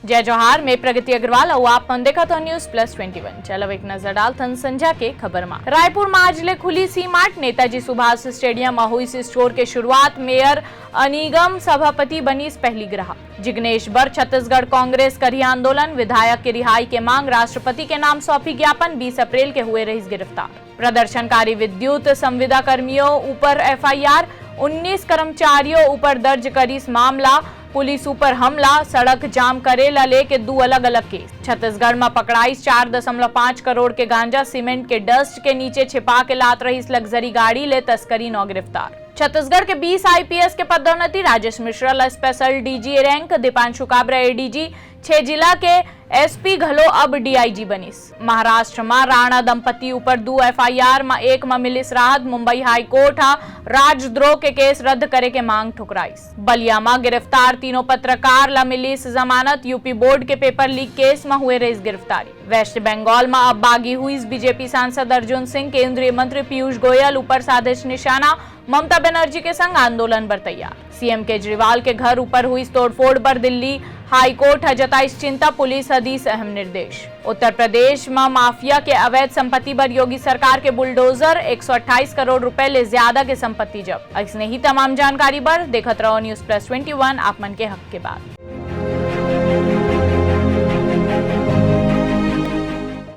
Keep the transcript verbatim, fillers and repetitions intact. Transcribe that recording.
जय जोहार, मैं प्रगति अग्रवाल अउ आप मन देखत हो News Plus Twenty One। चलो एक नजर डालथन संझा के खबर मा। रायपुर मा आज ले खुली C-Mart। नेताजी सुभाष स्टेडियम मा हुई इस स्टोर के शुरुआत। मेयर अनिगम सभापति बनिस पहली ग्राहक। जिग्नेश बर छत्तीसगढ़ कांग्रेस करही आंदोलन, विधायक के रिहाई के मांग, राष्ट्रपति के नाम सौंपी ज्ञापन, बीस अप्रैल के हुए रहिस गिरफ्तार। प्रदर्शनकारी विद्युत संविदा कर्मियों ऊपर F I R, उन्नीस कर्मचारियों ऊपर दर्ज करिस मामला, पुलिस ऊपर हमला, सड़क जाम करे ला लेके दू अलग-अलग केस। छत्तीसगढ़ म पकड़ाइस चार दशमलव पाँच करोड़ के गांजा, सीमेंट के डस्ट के नीचे छिपा के लात रहिस लग्जरी गाड़ी, ले तस्करी, नौ गिरफ्तार। छत्तीसगढ़ के बीस I P S के पदोन्नति, राजेश मिश्रा ला special D G rank, Deepanshu Kabra A D G, छह जिला के S P घलो अब D I G बनिस। महाराष्ट्र म राणा दंपति ऊपर दू F I R म एक म मिलिस राहत, मुंबई हाई कोर्ट ह राजद्रोह के केस रद्द करे के मांग ठुकराइस। बलिया म गिरफ्तार तीनों पत्रकार ला मिलिस जमानत, U P बोर्ड के पेपर लीक केस म हुए रहिस गिरफ्तारी। वेस्ट बंगाल म अब बागी हुइस B J P सांसद अर्जुन सिंह, केंद्रीय मंत्री पीयूष गोयल ऊपर साधेच निशाना, ममता बनर्जी के संग आंदोलन बर तैयार। C M केजरीवाल के घर ऊपर हुई तोड़फोड़ बर दिल्ली हाई कोर्ट ह जताइस चिंता, पुलिस ह दीस अहम निर्देश। उत्तर प्रदेश म माफिया के अवैध संपत्ति बर योगी सरकार के बुलडोजर, एक सौ अट्ठाईस करोड़ रुपए ले ज्यादा के संपत्ति जब्त। अइसने ही तमाम जानकारी बर देखत रहो News Plus Twenty One, आप मन के हक के बात।